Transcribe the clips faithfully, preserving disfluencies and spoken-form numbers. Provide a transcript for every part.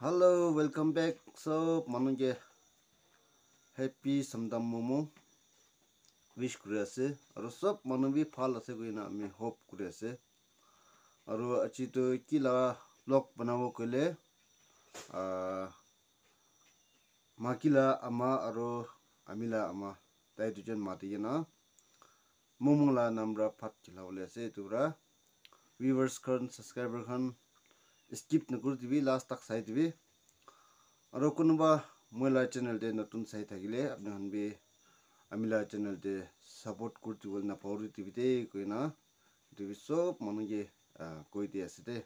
Hello, welcome back. Sob manu ke happy Samdam Momo wish kuri ase. Aru sob manu bi bhal ase koina ami hope kuri ase. Aru aji tu ki la vlog banabo koile, ah, Maki la ama aru ami la ama, tai duijon mati kena momong la nam pra bhat khilabole ase. Etu pra viewers khan, subscriber khan skip nakuri dibi, last tak sai dibi. Aru kunuba moi la channel te notun sai thakile apni khan bi ami la channel te support kuri dibole napahori dibi de koina etu bi sob manu ke, ah, koi di ase de.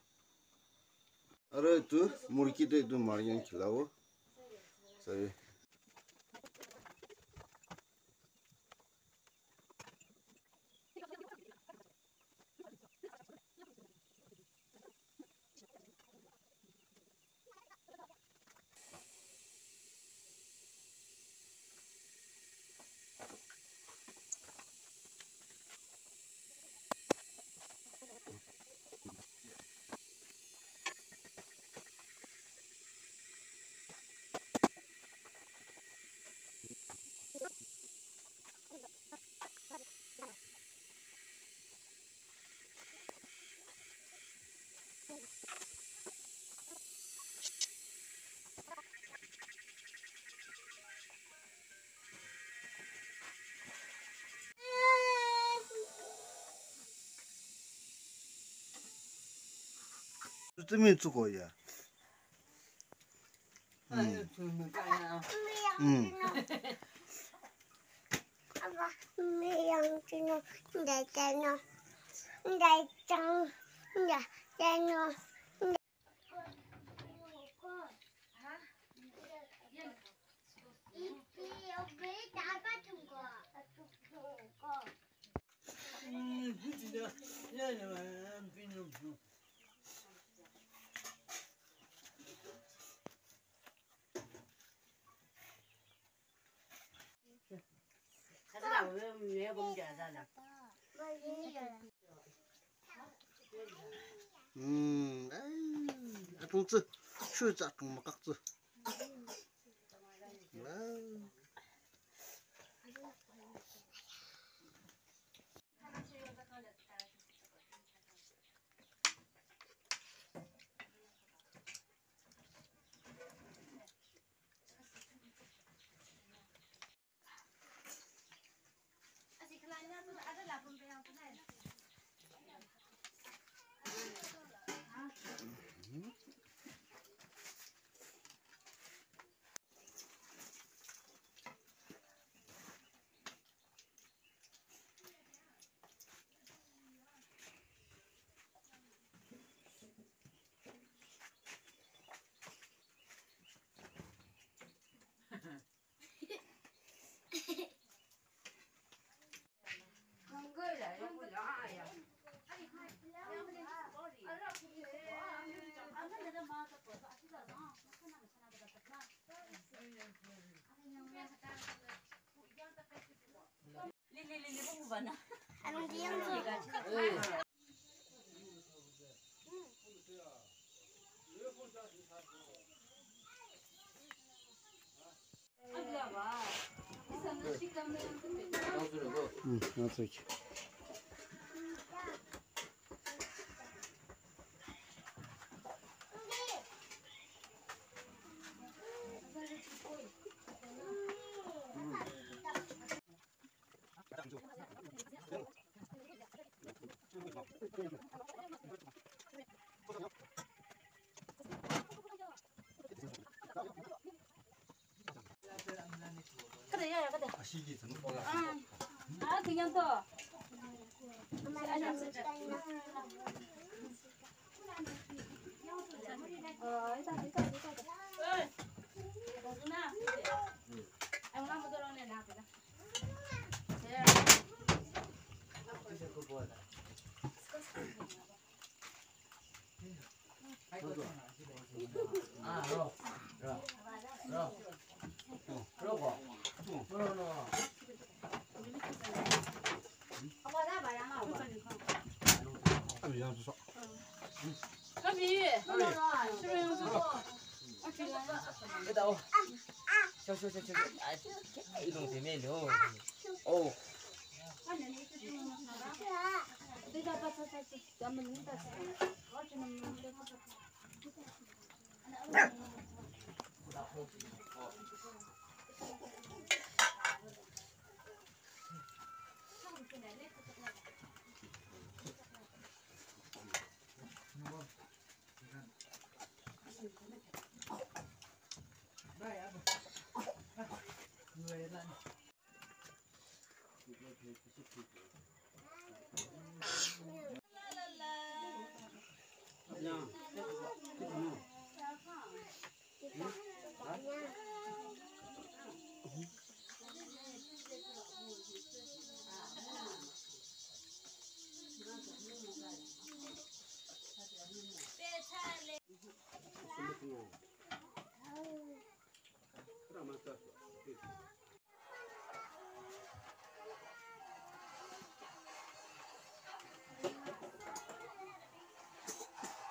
Aru etu murgi tu etu mari kena khilabo. Sabi. Tumi tsuko ya. Mm. Mm. Mm, ai, atung tsu, shu tsa atung makak tsu. Wow. Mm, that's okay. Kita, oh. Siap, siap, siap, siap. Ah, ilung di meli, oh. Oh.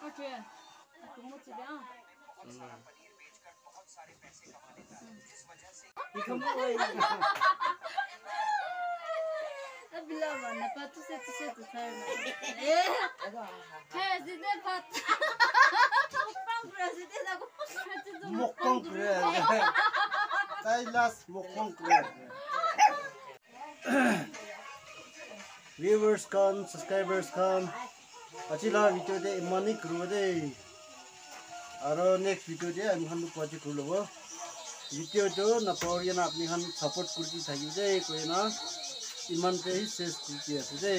Okay. Aku mau coba. Abila mana patu se tu se tu saya. Eh. President pat. Mukbang president aku. Mukbang kure. Tai last mukbang kure. Viewers khan, subscribers khan, aji la video te imani kuru de. Aro next video te ami khan luk paji kuru lobo. Video tu na pori na apni khan support kuri thaki de koi na iman te hi ses kuri ase de.